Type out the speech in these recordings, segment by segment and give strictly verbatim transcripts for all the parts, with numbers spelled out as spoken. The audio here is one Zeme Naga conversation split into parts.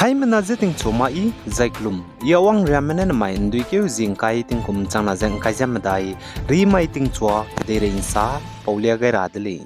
Haimena je tingchu ma i, zai kelum. I Awang Riamme ne nemai ’nduikeu zi ’ngkai tingkum changna ze ’ngkai ze medai, rimai tingchua kedeirei ’nsa paulia gai ra de lei.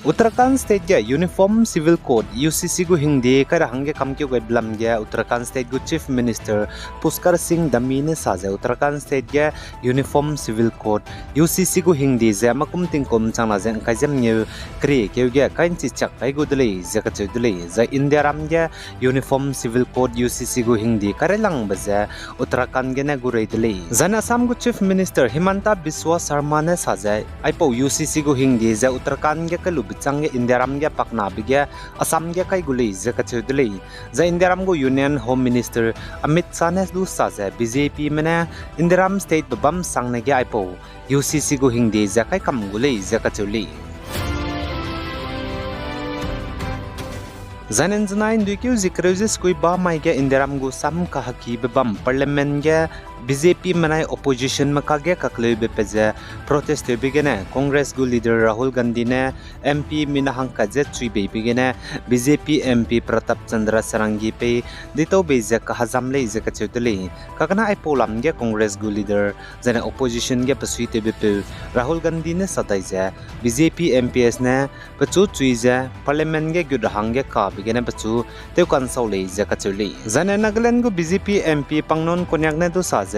Uttarakhand State ge Uniform Civil Code, U C C gu hingde kai ra hangge kamkeu gaibe lam ge Uttarakhand State gu Chief Minister Pushkar Singh Dhami ne sa ze Uttarakhand State ge Uniform Civil Code, U C C gu hingde ze makum tingkum changna ze ’ngkai ze mengeu keriekeu ge kai ’nchi chak kai gu de lei ze kacheu de lei. Zai Indiaram ge Uniform Civil Code, U C C gu hingde kaireilangbe ze Uttarakhand gene gu rei de lei. Zai ne Assam gu Chief Minister Himanta Biswa Sarma ne sa ze aipau U C C gu hingde ze Uttarakhand ge kai lube chângge Indiaram ge paknabe ge Assam ge kai gu lei ze kacheu de lei. Zai Indiaram gu Union Home Minister Amit Shah ne du sa ze B J Pme ne Indiaram statebe bam sangne ge aipau U C C gu hingde ze kai kam gu lei ze kacheu lei. Zai ne ’nzenai ’nduikeu zi kereu ze sekui ba mai ge Indiaram gu sam kahakibe bam Parliament ge B J Pme nai oppositionme kage kakleube pe ze protest tewbe gene Congress gu leader Rahul Gandhi ne M P mina hangkat ze chuibeibe gene B J P M P Pratap Chandra Sarangi pei deitaubei ze kahezam lei ze kacheu de lei. Kagane aipau lam ge Congress gu leader zai ne opposition ge besuitewbepeu Rahul Gandhi ne sa dai ze B J P M Ps ne pechu chui ze Parliament ge gut ra hangge kabe gene pechu tewkansau lei ze kacheu lei. Zai ne Nagaland gu B J P M P Pangnon Konyak ne du sa ze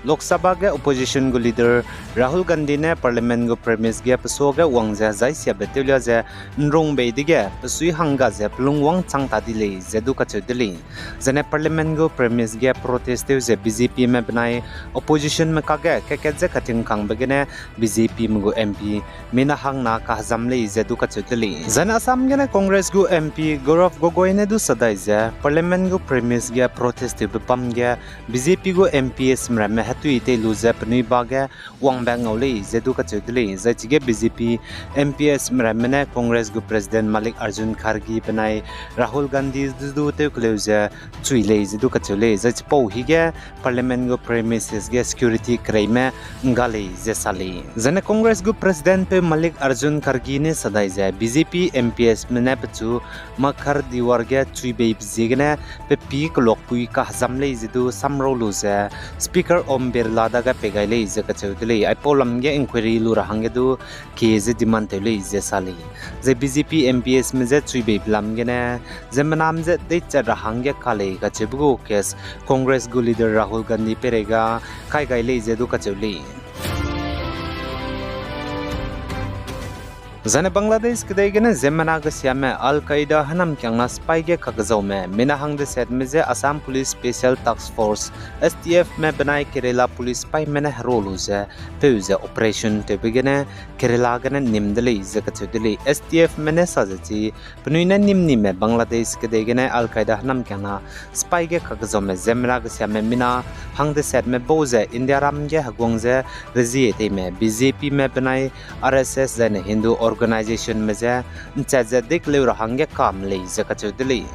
Lok Sabha ge opposition gu leader Rahul Gandhi ne Parliament gu premise ge pesuage wang ze zaisiabe tewlia ze ’nrungbei dege pesui hangga ze pelung wangchang ta di lei ze du kacheu de lei. Zai ne Parliament gu premise ge protest tew ze B J Pme benai oppositionme kage kakat ze katingkangbe gene B J Pme gu M P mina hangna kahezam lei ze du kacheu de lei. Zai ne Assam gene Congress gu M P Gaurav Gogoi ne du sa dai ze Parliament gu premise ge protest tewbe bam ge B J P gu M Psme ramme hetui tei lu ze penui ba ge wangbe ngau lei ze du kacheu de lei. Zai chige B J P M Psme ramme ne Congress gu President Mallikarjun Kharge benai Rahul Gandhi du du tewkeleu ze chui lei ze du kacheu lei. Zai chipau hige Parliament gu premises ge security kereime ’ngga lei ze sa lei. Zai ne Congress gu President peu Mallikarjun Kharge ne sa dai ze B J P M Psme ne pechu Makhar Diwar ge chuibeibe ziegene pe pî keluakpui kahezam lei ze du samrau lu ze Speaker Om Birla dage pei gai lei ze kacheu de lei. Aipau lam ge inquiry lu ra hangge du kie ze demand tew lei ze sa lei. Zai B J P M Psme je chuibeibe lam gene ziemmename je deichat ra hangge ka lei kacheube gu case Congress gu leader Rahul Gandhi peireige kai gai lei ze du kacheu lei. Zai ne Bangladesh kedei gene ziemmena gesiame Al-Qaeda hênamkiangna sipai ge kakzaume mina hangdesetme je Assam Police Special Task Force, S T Fme benai Kerala Police sipaime ne hero lu ze peu ze operation tewbe gene Kerala gene nim de lei ze kacheu de lei. S T Fme ne sa ze chi penui ne nim nime Bangladesh kedei gene Al-Qaeda hênamkiangna sipai ge kakzaume ziemmena gesiame mina hangdesetme bau ze Indiaram ge heguang ze rezie teime B J Pme benai R S S zai ne Hindu organizationme je ’nchat ze deikeleu ra hangge kam lei ze kacheu de lei.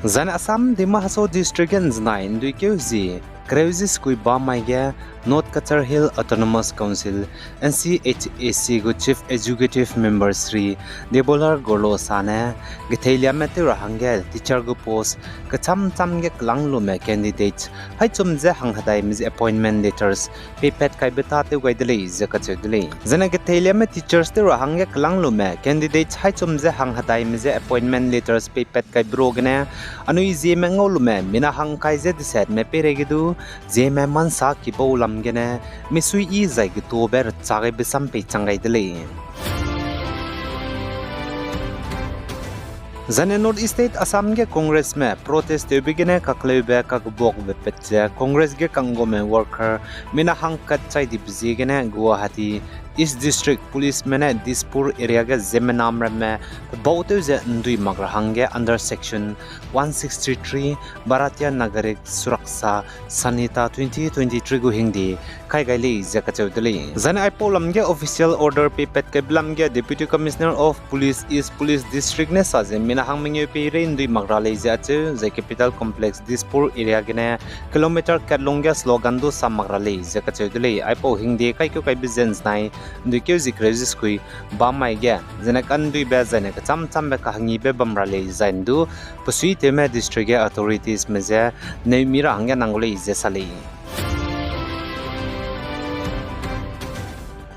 Zai ne Assam Dima Hasao District ge ’nzenai ’nduikeu zi kereu ze sekui ba mai ge North Cachar Hill Autonomous Council, N C H A C gu Chief Executive Member Shri Debolal Gorlosa ne getheiliame tew ra hangge teacher gu post kecham cham ge kelâng lume candidates haichum ze hanghedaime je appointment letters peipat kaibe tâ tew gai de lei ze kacheu de lei. Zai ne getheiliame teachers tew ra hangge kelâng lume candidates haichum ze hanghedaime je appointment letters peipat kaibe ruagene anui zieme ngau lume mina hangkai ze desetme peireige du zieme mansa kibau lam gene misuiyi zai getobe rechâ gaibe sam peichang gai de lei. Zai ne North East State Assam ge Congressme protest tewbe gene kakleube kakbuakbe pat ze Congress ge ka'ngguame worker mina hangkat chai dibe ziegene Guwahati East District Policeme ne Dispur area ge ziemmename ramme pebau tew ze ndui mak ra hangge under section one six three three Bharatiya Nagarik Suraksha Sanhita twenty twenty-three gu hingde kai gai lei ze kacheu de lei. Zaine aipau lam ge official order peipat kaibe lam ge Deputy Commissioner of Police East Police District ne sa ze mina hang mengeu peirei ndui mak ra lei ze acheu, zai Capital Complex Dispur area gene kilometer kat lung ge slogan du sa mak ra lei ze kacheu de lei. Aipau hingde kaikeu kaibe ze nzenai nduikeu zie kereu ze sekui bam mai ge, zene kanduibe zaine kecham chambe kahangibe bam ra lei zai ndu, pesuitewme district ge authoritiesme ze neu mi ra hangge nang gu lei ze sa lei.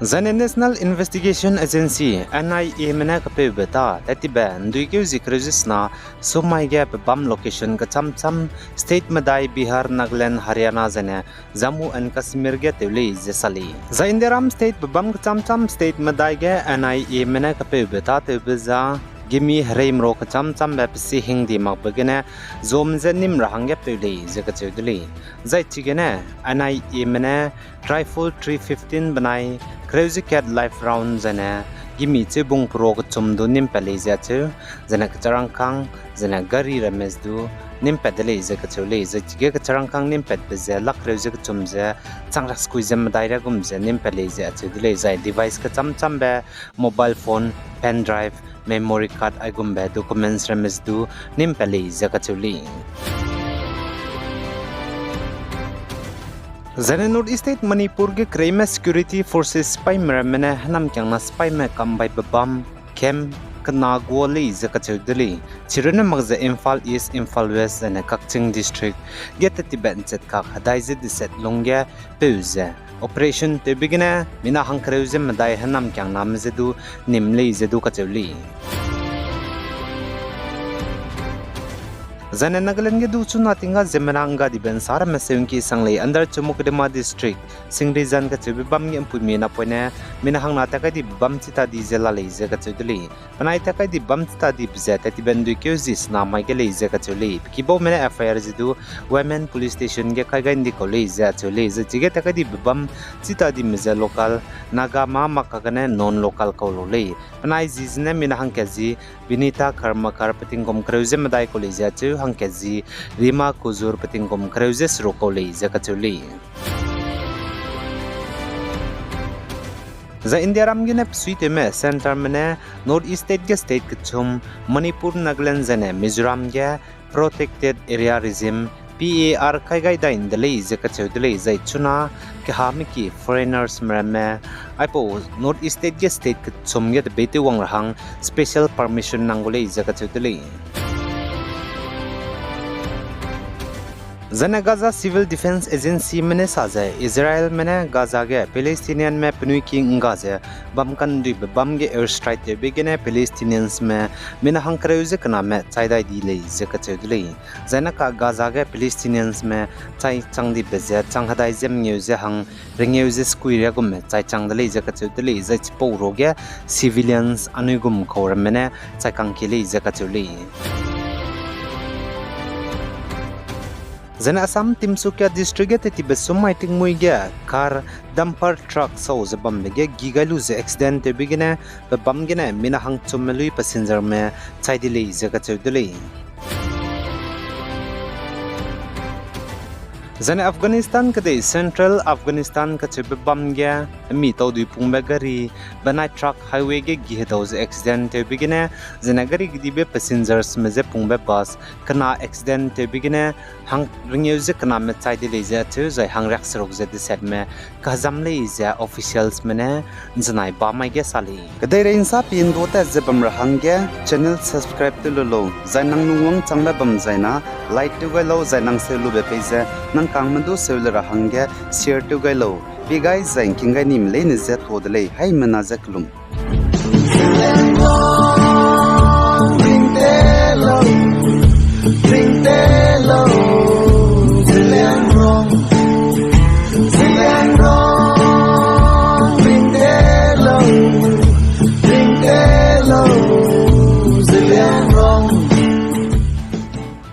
Zaine National Investigation Agency, N I Ame ne kapeube ta, tat tibe nduikeu zie kereu ze sena, sumai ge pebam location kecham cham, state medai Bihar, Nagaland, Haryana zaine Jammu and Kashmir ge tew lei ze sa lei. Zai Indiaram state pebam kecham cham state medai ge N I Ame ne kapeube ta tewbe za, gimi hereimro kecham chambe pesi hingde makbe gene, zom ze nim ra hangge peu lei ze kacheu de lei. Zai chigene, N I Ame ne rifle three fifteen benai, kereu ze kat live round zaine, gimi cheubung peruo kechum du nimpat lei ze acheu, zaine kecharangkang, zaine gari ramme du nimpat de lei ze kacheu lei, zai chige kecharangkang nimpatbe ze lak kereu ze kechum ze, chang rak sekui ze medai ra gum ze nimpat lei ze acheu de lei, zai device kecham chambe, mobile phone, pen drive, memory card aigumbe documents ramme du nimpat lei ze kacheu lei. Zaine North East State Manipur ge kereime security forces sipaime ramme ne hênamkiangna sipaime kambai bebam camp kena gua lei ze kacheu de lei. Chirunne mak ze Imphal East, Imphal West zaine Kakching District ge tat tibe nchetkak hedai ze deset lungge peu ze operation tewbe gene mina hangkereu ze medai hênamkiangname ze du nim lei ze du kacheu lei. Zaine Nagaland ge du chuna tingga ziemmena ngga dibe nsa ramme seungki sang lei under Chumoukedima District, Singrizan kacheube bam ge mpuimi napoine mina hangna tat kai dibe bam chita di ze la lei ze kacheu de lei. Penai tat kai dibe bam chita dibe ze tat tibe nduikeu zie sena mai ge lei ze kacheu lei. Pe kibaume ne F I R ze du Women Police Station ge kai gai ndi kau lei ze acheu lei. Zai chige tat kai dibe bam chita dime ze local Naga ma mak kagene non-local kau lau lei. Penai zi zene mina hangkat zi Binita Karmakar pe tingkum kereu ze medai kau lei ze acheu, hangkat zi Rima Kuzur pe tingkum kereu ze seruk kau lei ze kacheu lei. Zai Indiaram gene pesuitewme centreme ne North East State ge state kechum, Manipur, Nagaland zaine Mizoram ge Protected Area Regime, P A R kai gai dai nde lei ze kacheu de lei, zai chuna kehame ki foreigners me ramme aipau North East State ge state kechum ge tebeitew wang ra hang special permission nang gu lei ze kacheu de lei. Zaine Gaza Civil Defense Agencyme ne sa ze Israelme ne Gaza ge Palestinianme penui ki ngga ze bam kanduibe bam ge airstrike tewbe gene Palestiniansme mina hangkereu ze kename chai dai di lei ze kacheu de lei. Zaine ka Gaza ge Palestiniansme chai chang dibe ze chang hedai ze mengeu ze hang rengeu ze sekui ria gumme chai chang de lei ze kacheu de lei, zai chipau ruage civilians anui gum kau ramme ne chai kangkie lei ze kacheu lei. Zaine Assam Tinsukia District ge tet tibe summai tingmui ge car dumper truck sau ze bambe ge gi gai lu ze accident tewbe gene, pe bam gene mina hangchumme lui passengerme chai di lei ze kacheu de lei. Zaine Afghanistan kedei Central Afghanistan kacheube bam ge, mi taudui pungbe gari benai truck highway ge gi hedau ze accident tewbe gene, zaine gari kedibe passengersme je pungbe bus kena accident tewbe gene, hang rengeu ze kename chai de lei ze acheu, zai hangriak seruk ze desetme kazam lei ze officialsme ne nzenai bam mai ge sa lei. Kedeirei nsa pi ndu tat ze bam ra hangge channel subscribe tew lu lau, zai nang lungwang changbe bam zaina like tew gai lau, zai nang seu lube pei ze nang kangme du seu le ra hangge share tew gai lau. Pi gai zai ngking gai nime leine je tuâ de lei, haimena je kelum.